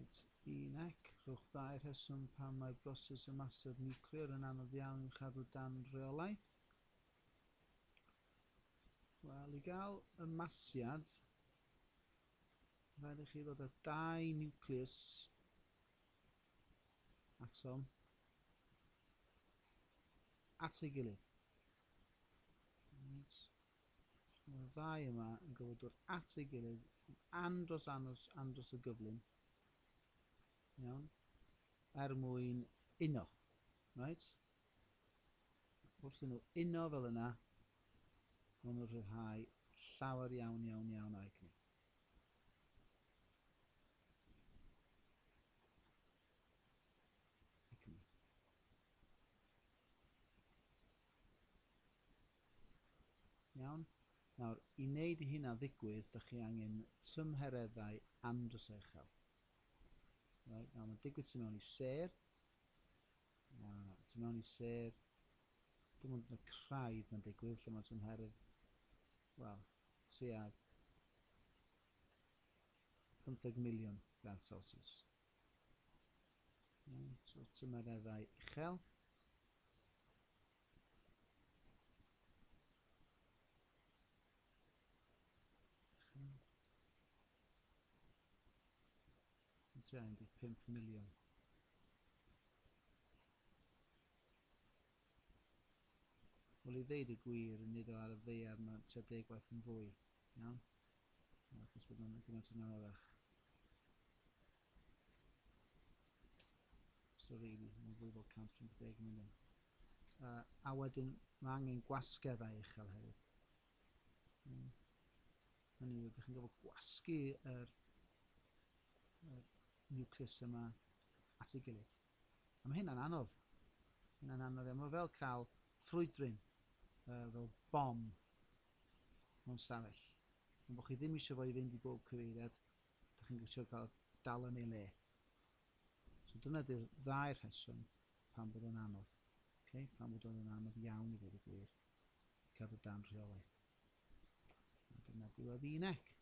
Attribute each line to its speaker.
Speaker 1: Reit, un ec, rhowch ddau rheswm pam mae'r broses ymasiad niwclear yn anodd iawn i'w chadw dan reolaeth. Wel, i gael ymasiad, rhaid i chi ddod â dau niwcleus atom at ei gilydd. Reit. Mae'r ddau yma yn gorfod dod at ei gilydd yn andros, andros, andros o gyflym. Iawn. Er mwyn uno. Right? Wrth nhw uno fel yna, maen nhw'n rhyddhau llawer iawn, iawn, iawn o egni. Egni. Iawn? Nawr, i wneud i hynna ddigwydd, dych chi angen tymhereddau andros o uchel. Right, nawr, mae'n digwydd tu mewn i sêr. Tu mewn i sêr, dim ond yn y craidd mae'n digwydd, lle mae tymheredd, wel, tua 15 miliwn gradd Celsius. Iawn, so tymereddau uchel. Tua 15 miliwn. Wel, i ddeud y gwir, nid o ar y ddaear, mae tua deg gwaith yn fwy. Iawn? Achos bod o'n gymaint yn anoddach. So really, mae'n fwy fel 150 miliwn. A wedyn mae angen gwasgeddau uchel hefyd. Hynny yw, ydych chi'n gorfod gwasgu yr nucleus yma at ei gilydd. A mae hynna'n anodd. Hynna'n anodd iawn. Mae fel cael ffrwydryn, fel bom mewn stafell. Ond bod chi ddim eisiau fo i fynd i bob cyfeiriad, ydych chi'n trio cael dal yn ei le. So dyna di'r ddau rheswm pam bod o'n anodd. Okay? Pam bod o'n anodd iawn i ddweud y gwir, i cadw dan rheolaeth. A dyna diwedd un ec.